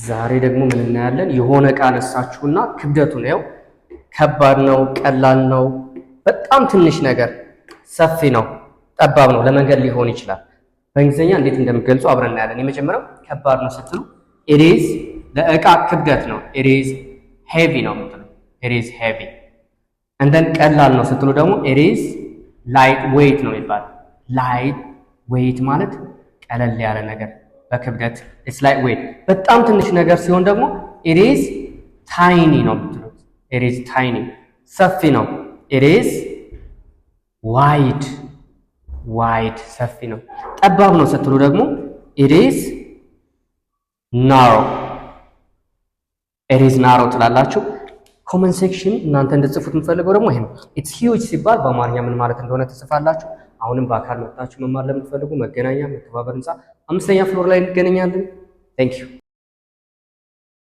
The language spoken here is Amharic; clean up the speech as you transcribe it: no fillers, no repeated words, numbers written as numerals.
ዛሬ ደግሞ ምን እናያለን? የሆነ ዕቃ አነሳችሁና ክብደቱን ያው ከባድ ነው፣ ቀላል ነው፣ በጣም ትንሽ ነገር፣ ሰፊ ነው፣ ጠባብ ነው፣ ለመንገድ ሊሆን ይችላል። በእንግሊዝኛ እንዴት እንደምገልጹ አብረን እናያለን። የመጀመሪያው ከባድ ነው ስትሉ it is፣ ለዕቃ ክብደት ነው። It is heavy ነው የምትሉ። It is heavy። And then ቀላል ነው ስትሉ ደግሞ it is light weight ነው የሚባለው። Light weight ማለት ቀለል ያለ ነገር በክብደት፣ it's light weight። በጣም ትንሽ ነገር ሲሆን ደግሞ it is tiny ነው የምትሉት። It is tiny። ሰፊ ነው፣ it is wide። Wide ሰፊ ነው። ጠባብ ነው ስትሉ ደግሞ it is narrow። It is narrow ትላላችሁ። Comment section እናንተ እንድትጽፉት የምፈልገው ደግሞ ይሄ ነው። It's huge ሲባል በአማርኛ ምን ማለት እንደሆነ ትጽፋላችሁ። አሁንም በአካል መጥታችሁ መማር ለምትፈልጉ መገናኛ መተባበር ህንፃ አምስተኛ floor ላይ እንገናኛለን። Thank you.